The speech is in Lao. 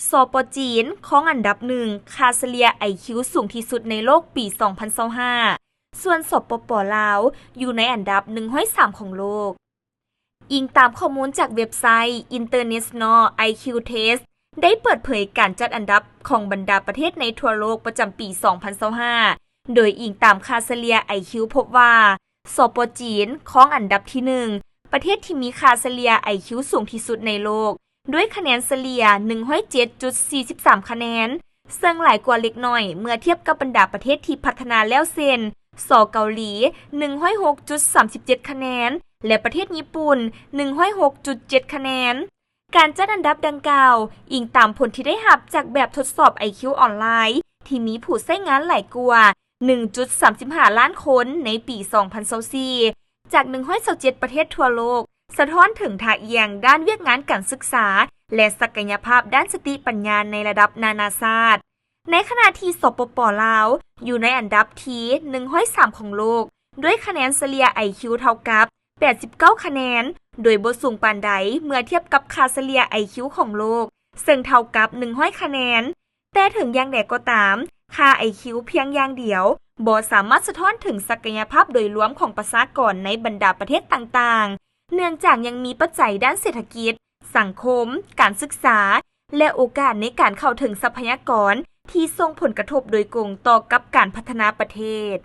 ສປ ຈີນ ຄອງອັນດັບໜຶ່ງ ຄ່າສະເລ່ຍໄອຄິວສູງທີ່ສຸດໃນໂລກປີສອງພັນຊາວຫ້າ ສ່ວນ ສປປ ລາວ ຢູ່ໃນອັນດັບໜຶ່ງຮ້ອຍສາມຂອງໂລກ. ອີງຕາມຂໍ້ມູນຈາກເວັບໄຊ International ໄອຄິວ Test ໄດ້ເປີດເຜີຍການຈັດອັນດັບຂອງບັນດາປະເທດໃນທົ່ວໂລກປະຈຳປີສອງພັນຊາວຫ້າ ໂດຍອີງຕາມຄ່າສະເລ່ຍໄອຄິວພົບວ່າ ສປ ຈີນ ຄອງອັນດັບທີໜຶ່ງ ປະເທດທີ່ມີຄ່າສະເລ່ຍໄອຄິວສູງທີ່ສຸດໃນໂລກ ດ້ວຍຄະແນນສະເລ່ຍໜຶ່ງຮ້ອຍເຈັດຈຸດສີ່ສິບສາມຄະແນນ, ເຊິ່ງຫຼາຍກວ່າເລັກນ້ອຍເມື່ອທຽບກັບບັນດາປະເທດທີ່ພັດທະນາແລ້ວເຊັ່ນ ສ ເກົາຫຼີ ໜຶ່ງຮ້ອຍຫົກຈຸດສາມສິບເຈັດຄະແນນ ແລະ ປະເທດຍີ່ປຸ່ນ ໜຶ່ງຮ້ອຍຫົກຈຸດເຈັດຄະແນນ. ການຈັດອັນດັບດັ່ງກ່າວ ອີງຕາມຜົນທີ່ໄດ້ຮັບຈາກແບບທົດສອບໄອຄິວອອນລາຍ ທີ່ມີຜູ້ໃຊ້ງານຫຼາຍກວ່າໜຶ່ງຈຸດສາມສິບຫ້າລ້ານຄົນໃນປີສອງພັນຊາວສີ່ ຈາກໜຶ່ງຮ້ອຍຊາວເຈັດປະເທດທົ່ວໂລກ ສະທ້ອນເຖິງທ່າອ່ຽງດ້ານວຽກງານການສຶກສາ ແລະ ສັກກະຍະພາບດ້ານສະຕິປັນຍາໃນລະດັບນານາຊາດ. ໃນຂະນະທີ່ ສປປ ລາວ ຢູ່ໃນອັນດັບທີໜຶ່ງຮ້ອຍສາມຂອງໂລກ ດ້ວຍຄະແນນສະເລ່ຍໄອຄິວເທົ່າກັບແປດສິບເກົ້າຄະແນນ ໂດຍບໍ່ສູງປານໃດເມື່ອທຽບກັບຄ່າສະເລ່ຍໄອຄິວຂອງໂລກ ເຊິ່ງເທົ່າກັບໜຶ່ງຮ້ອຍຄະແນນ. ແຕ່ເຖິງຢ່າງໃດກໍຕາມ, ຄ່າໄອຄິວພຽງຢ່າງດຽວບໍ່ສາມາດສະທ້ອນເຖິງສັກກະຍະພາບໂດຍລວມຂອງປະຊາກອນໃນບັນດາປະເທດຕ່າງໆ, ເນື່ອງຈາກຍັງມີປັດໄຈດ້ານເສດຖະກິດ, ສັງຄົມ, ການສຶກສາ ແລະ ໂອກາດໃນການເຂົ້າເຖິງຊັບພະຍາກອນທີ່ສົ່ງຜົນກະທົບໂດຍກົງຕໍ່ກັບການພັດທະນາປະເທດ.